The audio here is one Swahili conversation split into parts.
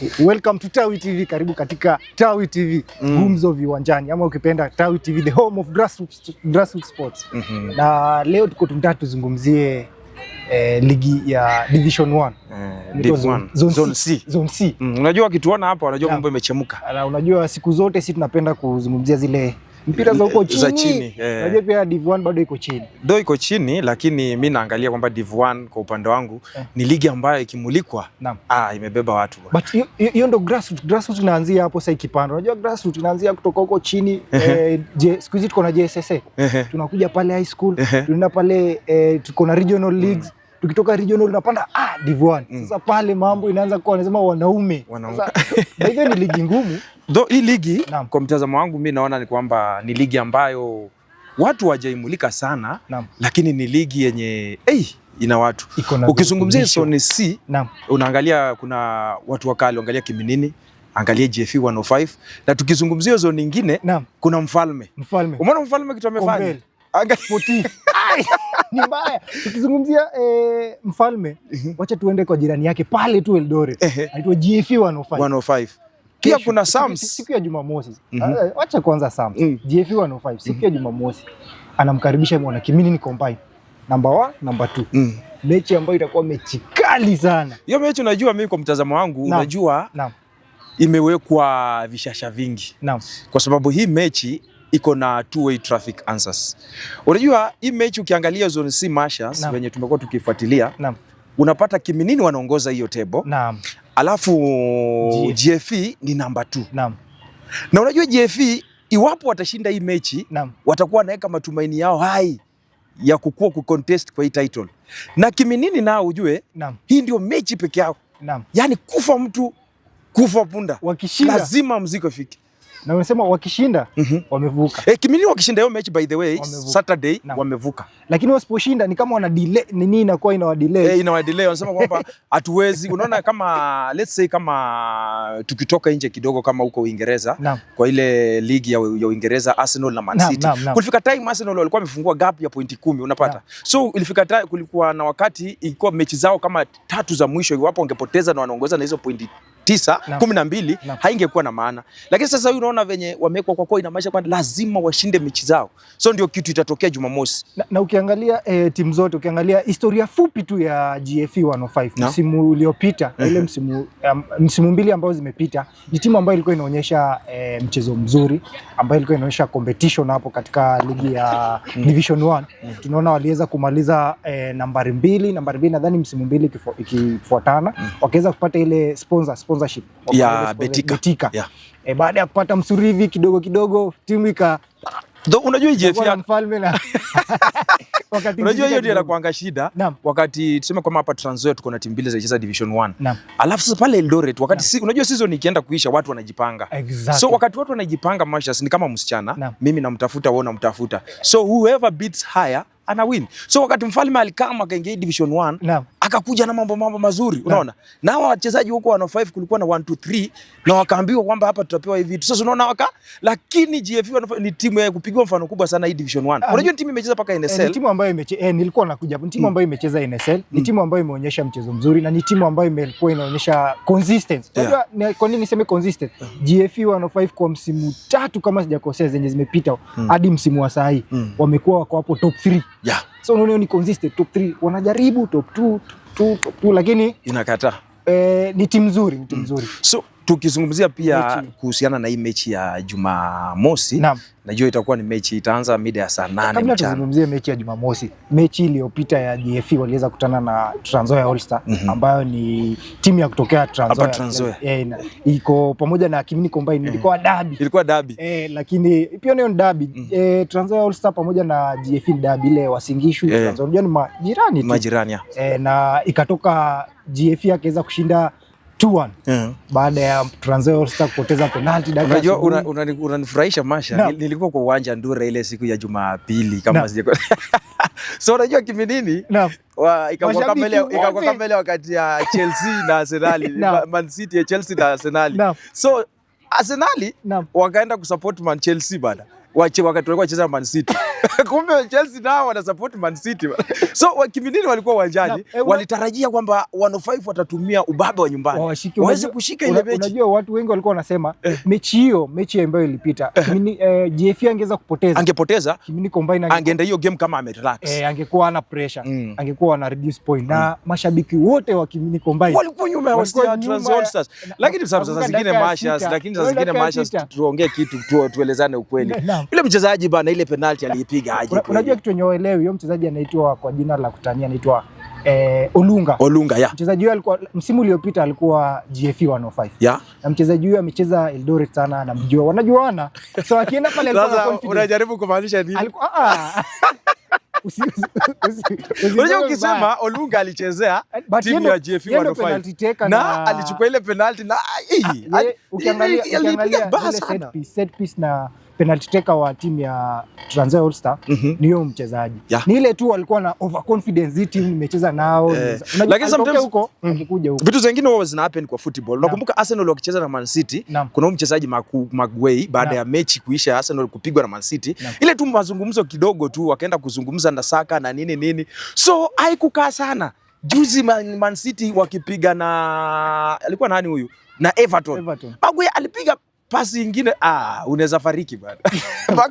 Welcome to Tawi TV, karibu katika Tawi TV, gumzo viwanjani ama ukipenda Tawi TV, the home of grassroots sports. Na leo tuko tunataka tuzungumzie ligi ya Division 1. Inaitwa Div 1. Zone Zone C. C. Zone C. Unajua wakituona hapa wanajua Naam. mambo imechemka. Na unajua siku zote si tunapenda kuzungumzia zile mpira za huko chini. Za chini, eh. Unajua pia Div 1 bado iko chini. Do iko chini, lakini mi naangalia kwamba Div 1 kwa upande wangu ni ligi ambayo ikimulikwa imebeba watu bwana. But hiyo ndo grassroots, grassroots inaanzia hapo sasa ikipanda. Unajua grassroots inaanzia kutoka huko chini, siku hizi tuko na JSSA. Tunakuja pale high school, tunaenda pale, tuko na regional leagues. Tukitoka regional tunapanda Div 1. Sasa pale mambo inaanza kuwa wanasema wanaume. Wanaume. Sasa by the way ni ligi ngumu. Though hii ligi Naam. kwa mtazamo wangu mi naona ni kwamba ni ligi ambayo watu hawajaimulika sana, lakini ni ligi yenye ina watu. Iko na Ukizungumzia virutubisho. Zone C, unaangalia kuna watu wakali, angalia Kiminini, angalia GFE 105, na tukizungumzia zone nyingine kuna Mfalme. Mfalme. Umeona Mfalme kitu amefanya? Kombel. Angalia Sportif. Ai, ni mbaya. Tukizungumzia Mfalme, wacha tuende kwa jirani yake pale tu Eldoret. Anaitwa GFE 105. 105. Pia Kesho, kuna Sams. Siku ya Jumamosi. Wacha kwanza Sams. GFE 105 siku ya Jumamosi anamkaribisha mwana Kiminini Combine. Number 1, number 2. Mechi ambayo itakuwa mechi kali sana. Hiyo mechi unajua, mimi kwa mtazamo wangu unajua imewekwa vishasha vingi kwa sababu hii mechi iko na two way traffic answers. Unajua hii mechi ukiangalia Zone C Mashas venye tumekuwa tukifuatilia, unapata Kiminini wanaongoza hiyo table, alafu GFE ni number 2. Na unajua GFE iwapo watashinda hii mechi watakuwa wanaweka matumaini yao hai ya kukua kucontest kwa hii title. Na Kiminini nao ujue hii ndio mechi peke yao, yaani kufa mtu kufa punda, Wakishinda lazima mzigo ifike. Na umesema wakishinda wamevuka. Kiminini wakishinda hiyo mechi, by the way, Wamevuka. Saturday wamevuka. Lakini wasiposhinda ni kama wana delay, nini inakuwa inawa delay. Inawa delay, wanasema kwamba hatuwezi. Unaona kama let's say kama tukitoka nje kidogo kama huko Uingereza kwa ile ligi ya Uingereza, Arsenal na Man City. Naam, naam. Kulifika time Arsenal walikuwa wamefungua gap ya pointi 10, unapata. So ilifika time kulikuwa na wakati ilikuwa mechi zao kama tatu za mwisho, iwapo wangepoteza na wanaongoza na hizo pointi 9, 12, haingekuwa na maana. Lakini sasa hivi unaona venye wamewekwa kwa kwa inamaanisha kwamba lazima washinde mechi zao. So ndio kitu itatokea Jumamosi. Na ukiangalia timu zote, ukiangalia historia fupi tu ya GFE 105 msimu uliopita na ile msimu mbili ambayo zimepita, ni timu ambayo ilikuwa inaonyesha mchezo mzuri, ambayo ilikuwa inaonyesha competition hapo katika ligi ya Division 1. Tunaona waliweza kumaliza nambari mbili nadhani msimu mbili ikifuatana, wakaweza kupata ile sponsorship Ya Wakapata sponsor, Betika. Betika. Baada ya kupata msurivi kidogo kidogo timu ika Though unajua hii ikakuwa GFE na Mfalme na wakati unajua hiyo ndio kidogo. inakuanga shida wakati tuseme kama hapa Trans Nzoia tuko na timu mbili zinacheza Division 1. Alafu sasa pale Eldoret wakati unajua season ikienda kuisha watu wanajipanga. So wakati watu wanajipanga, Mashas ni kama msichana, mimi namtafuta, wewe unamtafuta. So whoever beats higher ana win. So wakati Mfalme alikama akaingia Division 1 akakuja na mambo mazuri, unaona? Na hawa wachezaji huko 105 kulikuwa na 1 2 3 na wakaambiwa kwamba hapa tutapewa hivi vitu. Sasa unaona lakini GFE 105 ni timu ya kupigwa mfano kubwa sana hii Division 1. Unajua ni timu imecheza mpaka NSL. Ni timu ambayo nilikuwa nakuja hapo. Ni timu ambayo imecheza NSL, ni timu ambayo imeonyesha mchezo mzuri na ni timu ambayo imekuwa inaonyesha consistency. Unajua kwa nini niseme consistent? GFE 105 kwa msimu tatu kama sijakosea zenye zimepita hadi msimu wa saa hii wamekuwa wako hapo top 3. So unaona hiyo ni consistent top 3. Wanajaribu top 2, top 2, top 2, lakini Inakataa. Ni timu nzuri, ni timu nzuri. So tukizungumzia pia Mechi. Kuhusiana na hii mechi ya Jumamosi, najua itakuwa ni mechi itaanza mida ya saa 8 Kabla mchana. tuzungumzie mechi ya Jumamosi, mechi iliyopita ya GFE waliweza kutana na Trans Nzoia All Star ambayo ni timu ya kutokea Trans Hapa Nzoia. Trans Nzoia. Iko pamoja na Kiminini Combine, ilikuwa dabi. Ilikuwa dabi. Lakini pia nayo ni dabi. Trans Nzoia All Star pamoja na GFE ni dabi ile Uasin Gishu, Trans Nzoia, unajua ni majirani tu. Majirani ya. Na ikatoka GFE akaweza kushinda 2-1 baada ya Trans Nzoia All Star kupoteza penalti dakika Unajua 70. Unanifurahisha Masha. Nilikuwa kwa uwanja Ndura ile siku ya Jumapili kama sija. So unajua Kiminini ikakuwa kama ile Mashabiki ikakuwa wote. Kama ile wakati ya Chelsea na Arsenal, Man City ya Chelsea na Arsenal. So Arsenal wakaenda kusupport Man Chelsea bana. Wache wakati walikuwa wacheza Man City. Kumbe Chelsea nao wana support Man City. So Kiminini walikuwa uwanjani, walitarajia kwamba 105 watatumia ubabe wa nyumbani Wawashike, waweze kushika ile mechi. Unajua watu wengi walikuwa wanasema mechi hiyo, mechi ambayo ilipita, Kimini, GFE angeweza kupoteza. Angepoteza, Kimini Combine angeenda hiyo game kama amerelax. Angekuwa ana pressure, angekuwa ana reduce point, na mashabiki wote wa Kimini Combine walikuwa nyuma ya walikuwa Trans nyuma All Stars. Lakini sasa nakumbuka zingine dakika ya Mashas, 6. lakini saa zingine Dakika ya Mashas, 6. Tuongee kitu tuelezane ukweli. Naam. Yule mchezaji bana, ile penalty aliipiga aje kweli? Unajua kitu yenye waelewi, huyo mchezaji anaitwa kwa jina la kutania, anaitwa Olunga. Olunga, ya. Mchezaji huyo alikuwa msimu uliopita alikuwa GFE 105. Na mchezaji huyo amecheza Eldoret sana, anamjua, wanajuana. So akienda pale alikuwa na Sasa confidence. unajaribu kumaanisha nini? Alikuwa ah. Usi, usi, usi, usi, Unajua ukisema Olunga alichezea But timu ya GFE yeye ndo 105 penalty taker na alichukua ile penalty na ukiangalia alipiga ukiangalia vibaya zile sana. set piece na penalty taker wa timu ya Trans Nzoia All Star ni huyo mchezaji. Ni ile tu walikuwa na overconfidence, hii timu nimecheza nao. Unajua, Lakini alitokea huko akikuja huko. Vitu zingine huwa zina happen kwa football. Nakumbuka Arsenal wakicheza na Man City, kuna huyu mchezaji Maguire, baada ya mechi kuisha, Arsenal kupigwa na Man City, ile tu mazungumzo kidogo tu wakaenda kuzungumza na Saka na nini nini. So haikukaa sana. Juzi Man City wakipiga na, alikuwa nani huyu? Na Everton. Everton. Maguire alipiga pasi ingine, ah, unaweza fariki bana.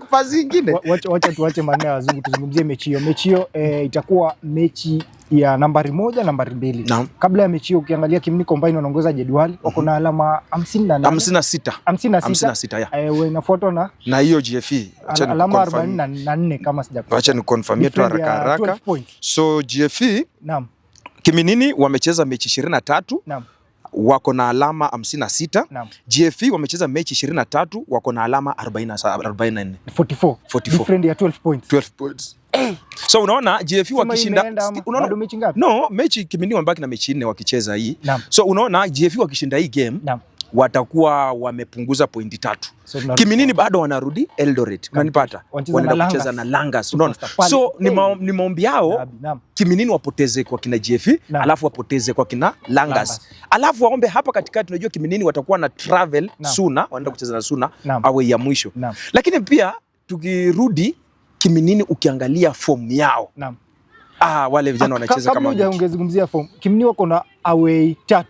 Pasi ingine. Wacha tuache maneno ya wazungu, tuzungumzie mechi hiyo. Mechi hiyo itakuwa mechi ya nambari 1, nambari 2. Kabla ya mechi hiyo, ukiangalia Kimini Combine wanaongoza jedwali, wako na alama 58. 56. 56. 56, ya. Inafuatwa na Na hiyo GFE. Acha ni alama confirm. 44 kama sijakosea. Acha ni confirm tu Different haraka ya haraka. 12 points. So GFE Kiminini wamecheza mechi 23, wako na alama 56. GFE wamecheza mechi 23, wako na alama 44. 44. 44. Different ya 12 points. 12 points. So unaona GFE Sema wakishinda imeenda ama unaona, bado mechi ngapi? No, mechi Kiminini wamebaki na mechi 4 wakicheza hii. So unaona GFE wakishinda hii game watakuwa wamepunguza pointi 3. So tunarudi Kiminini bado wanarudi Eldoret. Unanipata? Wanacheza Wanaenda na kucheza Langas. na Langas. Unaona? Superstar pale. So ni maombi yao Derby, naam. Kiminini wapoteze kwa kina GFE, alafu wapoteze kwa kina Langas. Langas. Alafu waombe hapa katikati, unajua Kiminini watakuwa na travel Suna, wanaenda kucheza na Suna away ya mwisho. Lakini pia tukirudi Kiminini, ukiangalia form yao, wale vijana wanacheza Kabla kama huja mechi. ungezungumzia form, Kiminini wako na away 3.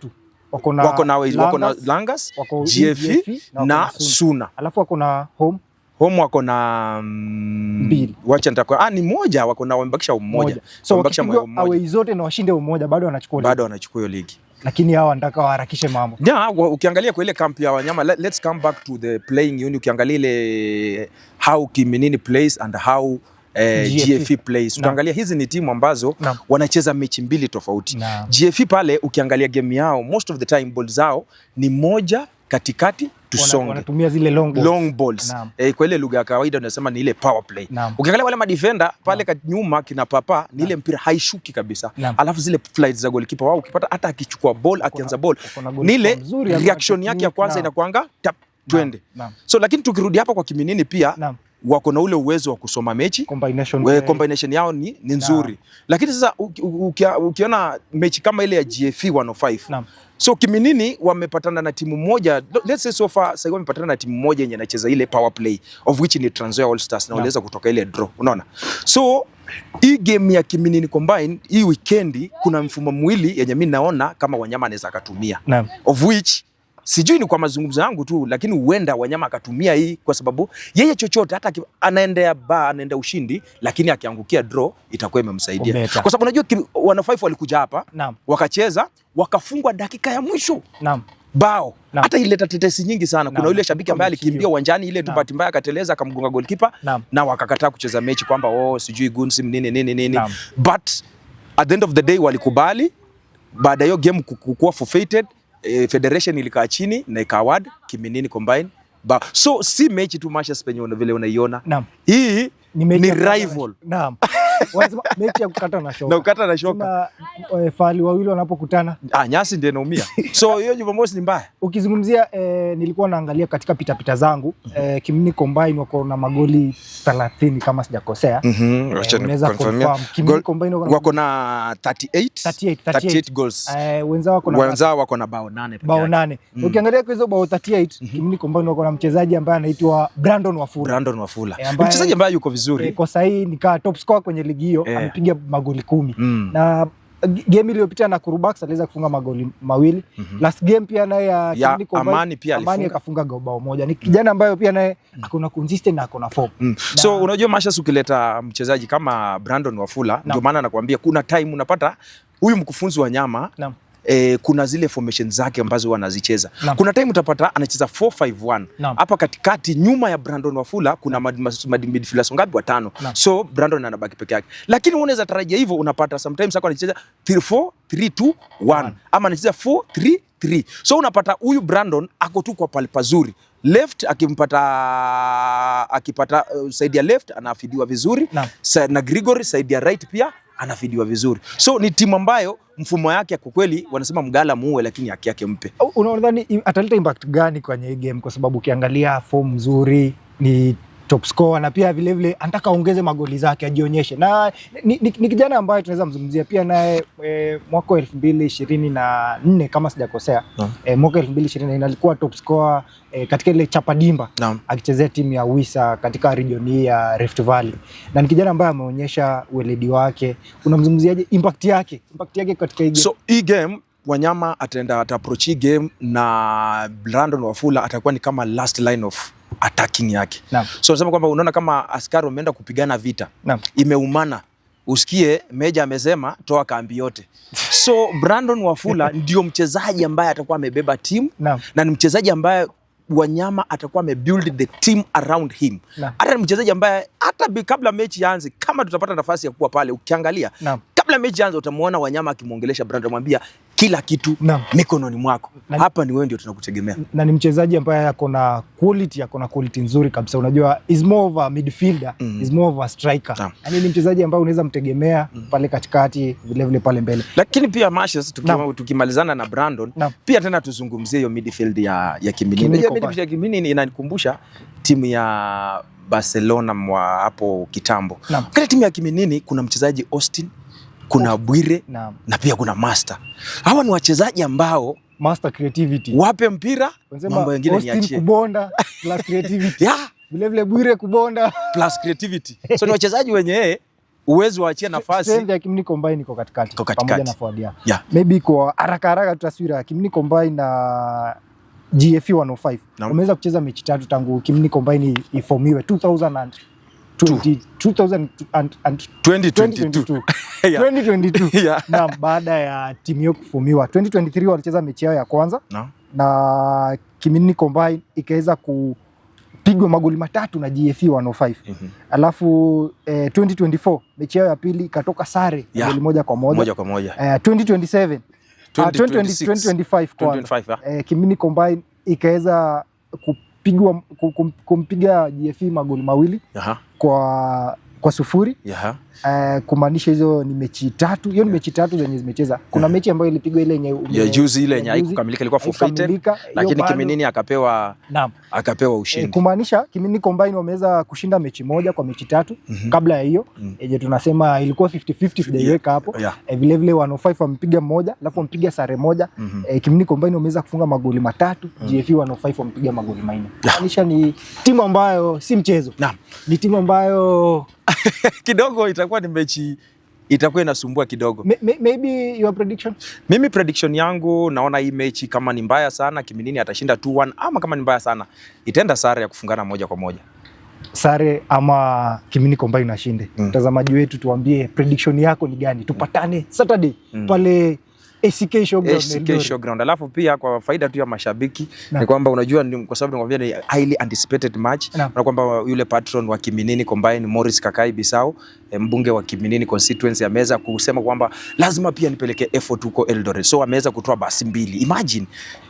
Wako na Wako na away, wako na Langas, Langas, wako GFE GFE na wako na na Suna. Suna. Alafu wako na home Home wako na 2. Wacha nitakuwa, ni moja wako na, wamebakisha mmoja. Moja. So Wamebakisha wakipigwa mmoja. away zote na washinde umoja, bado wanachukua ligi. Bado wanachukua hiyo ligi. Lakini hawa wanataka waharakishe mambo. Yeah, ukiangalia kwa ile camp ya wanyama, let's come back to the playing unit. Ukiangalia ile how Kiminini plays and how GFE. GFE plays. Ukiangalia hizi ni timu ambazo wanacheza mechi mbili tofauti. GFE pale ukiangalia game yao, most of the time ball zao ni moja katikati tusonge. Wanatumia zile long balls. Long balls. Kwa ile lugha ya kawaida unasema ni ile power play. Ukiangalia wale madefender pale nyuma kina Papa, ni ile mpira haishuki kabisa. Alafu zile flights za goalkeeper wao, ukipata hata akichukua ball, akianza ball, Wako na ni goalkeeper ile mzuri, ako na reaction yake ya technique, kwanza inakuanga tap, twende. So lakini tukirudi hapa kwa Kiminini pia wako na ule uwezo wa kusoma mechi. Combination We, play. combination yao ni nzuri. Lakini sasa ukiona mechi kama ile ya GFE 105, so Kiminini wamepatana na timu moja, let's say so far sasa wamepatana na timu moja yenye inacheza ile power play, of which ni Trans Nzoia All Stars, na waliweza kutoka ile draw, unaona? So hii game ya Kiminini Combine hii weekend kuna mfumo mwili yenye mimi naona kama Wanyama anaweza akatumia, of which sijui ni kwa mazungumzo yangu tu, lakini huenda Wanyama akatumia hii kwa sababu yeye chochote hata anaendea ba anaenda ushindi, lakini akiangukia draw itakuwa imemsaidia Better. kwa sababu unajua 105 walikuja hapa, wakacheza, wakafungwa dakika ya mwisho bao. Hata ileta tetesi nyingi sana. Kuna yule shabiki ambaye Mechi alikimbia hiyo. uwanjani ile tu, bahati mbaya akateleza, akamgonga goalkeeper, na wakakataa kucheza mechi kwamba oh, sijui Gunsim nini nini nini. But at the end of the day walikubali baada ya hiyo game kukuwa forfeited. Federation ilikaa chini na ika-award Kiminini Combine ba. So si mechi tu, Mashas, penye vile unaiona hii Ni mechi ni ya kwanza. rival. Naam. Wanasema mechi ya kukata na shoka. Na kukata na shoka. Sema, fahali wawili wanapokutana. Ah, nyasi ndio inaumia. So hiyo Jumamosi ni mbaya. Ukizungumzia nilikuwa naangalia katika pitapita zangu, Kiminini Combine wako na magoli 30 kama sijakosea. Unaweza confirm. Kiminini Combine wako na Wako na 38 38 38 goals. Wenzao wako na Wenzao wako na bao 8 peke bao yake. 8. Ukiangalia kwa hizo bao 38, Kiminini Combine wako na mchezaji ambaye anaitwa Brandon Wafula. Brandon Wafula. Ambaye- Mchezaji ambaye yuko vizuri. Kwa sahii ni kaa top scorer kwenye ligi hiyo, amepiga magoli 10. Na game iliyopita na Kurubax aliweza kufunga magoli mawili. Last game pia naye ya Ya Kiminini Combine, Amani pia Amani alifunga. akafunga bao moja. Ni kijana ambayo pia naye akona consistent na akona form. So unajua Mashas, ukileta mchezaji kama Brandon Wafula, ndio maana nakwambia kuna time unapata huyu mkufunzi Wanyama kuna zile formation zake ambazo wanazicheza. Kuna time utapata anacheza 4-5-1. Hapa katikati nyuma ya Brandon Wafula kuna midfielders ngapi? Watano. So Brandon anabaki peke yake. Lakini unaweza tarajia hivyo, unapata sometimes ako anacheza 3-4-3-2-1 ama anacheza 4-3-3. So unapata huyu Brandon ako tu kwa pale pazuri. Left akipata side ya left anafidiwa vizuri. Na Gregory side ya right pia anafidiwa vizuri. So ni timu ambayo mfumo yake kwa kweli wanasema mgala muue, lakini haki yake mpe. Unadhani ataleta impact gani kwenye hii game? Kwa sababu ukiangalia form nzuri, ni top scorer na pia vile vile anataka aongeze magoli zake ajionyeshe, na ni kijana ambaye tunaweza mzungumzia pia naye mwaka 2024 kama sijakosea, mwaka 2024 alikuwa top scorer katika ile Chapadimba akichezea timu ya Wisa katika region hii ya Rift Valley, na ni kijana ambaye ameonyesha ueledi wake. Unamzungumziaje impact yake katika hii game? So hii game Wanyama ataenda ata approach hii game na Brandon Wafula atakuwa ni kama last line of attacking yake. So nasema kwamba unaona kama askari wameenda kupigana vita, imeumana, usikie meja amesema toa kambi yote. So Brandon Wafula ndio mchezaji ambaye atakuwa amebeba timu na ni mchezaji ambaye Wanyama atakuwa amebuild the team around him. Hata ni mchezaji ambaye hata kabla mechi ianze, kama tutapata nafasi ya kuwa pale, ukiangalia kabla mechi ianze, utamuona Wanyama akimwongelesha Brandon, amwambia kila kitu mikononi mwako, hapa ni wewe ndio tunakutegemea. Na ni mchezaji ambaye ako na quality nzuri kabisa. Unajua is more of a midfielder, is more of a striker. Yani ni mchezaji ambaye unaweza mtegemea pale katikati, vile vile pale mbele. Lakini pia Mashes, tukimalizana na Brandon, pia tena tuzungumzie hiyo midfield ya Kiminini. Kiminini Unajua Combine. midfield ya Kiminini inanikumbusha timu ya Barcelona mwa hapo kitambo. Katika timu ya Kiminini kuna mchezaji Austin, kuna Bwire na pia kuna Master. Hawa ni wachezaji ambao Master creativity. wape mpira, Wanasema mambo mengine Austin niachie. kubonda plus creativity. Vile vile Bwire kubonda. Plus creativity. So ni wachezaji wenye uwezo waachia nafasi. Strength ya Kiminini Combine iko katikati Iko katikati. pamoja na forward yao. Maybe kwa haraka haraka taswira ya Kiminini Combine na GFE 105 wameweza kucheza mechi tatu tangu Kiminini Combine ifomiwe 2020 2000 and 2022. 2022. 2022. Naam, baada ya timu hiyo kufomiwa 2023 walicheza mechi yao ya kwanza na Kiminini Combine ikaweza kupigwa magoli matatu na GFE 105. Alafu 2024 mechi yao ya pili ikatoka sare goli 1-1. 1-1. 2027 2026. 2025 kwanza. 2025, ah. Kiminini Combine ikaweza kupigwa kumpiga GFE magoli mawili kwa sufuri. Kumaanisha hizo ni mechi tatu, hiyo ni mechi tatu zenye zimecheza. Kuna mechi ambayo ilipigwa ile yenye Ya juzi ile yenye ya juzi, haikukamilika ilikuwa forfeited, haikukamilika, hiyo lakini Kiminini akapewa ushindi. Kumaanisha Kiminini Combine wameweza kushinda mechi moja kwa mechi tatu kabla ya hiyo yenye tunasema ilikuwa 50-50 sijaiweka hapo. Vile vile 105 wamepiga moja, alafu wamepiga sare moja. Kiminini Combine wameweza kufunga magoli matatu, GFE 105 wamepiga magoli 4. Kumaanisha ni timu ambayo si mchezo. Ni timu ambayo Kidogo itakuwa ni mechi itakuwa inasumbua kidogo. Maybe your prediction? Mimi prediction yangu naona hii mechi kama ni mbaya sana Kiminini atashinda 2-1 ama kama ni mbaya sana itaenda sare ya kufungana 1-1. Sare ama Kiminini Combine ashinde. Mtazamaji wetu tuambie prediction yako ni gani? Tupatane Saturday pale ACK Showground ACK Eldoret. Showground. Alafu pia kwa faida tu ya mashabiki Naam. ni kwamba unajua ni, kwa sababu nikwambia ni highly anticipated match Naam. na kwamba yule patron wa Kiminini Combine Morris Kakai Bisau, mbunge wa Kiminini constituency, ameweza kusema kwamba lazima pia nipeleke effort huko Eldoret, so ameweza kutoa basi mbili, imagine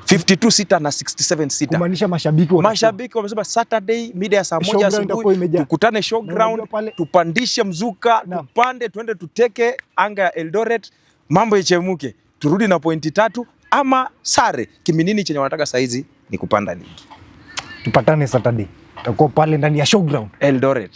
52 seater na 67 seater. Kumaanisha mashabiki watakuwa. Mashabiki wamesema Saturday mida ya saa 1 Showground itakuwa asubuhi imejaa. tukutane Na showground, unajua pale- tupandishe mzuka, tupande tuende tuteke anga ya Eldoret, mambo ichemuke, turudi na pointi tatu ama sare. Kiminini chenye wanataka saizi ni kupanda ligi. Tupatane Saturday. Tutakuwa pale ndani ya Showground. Eldoret.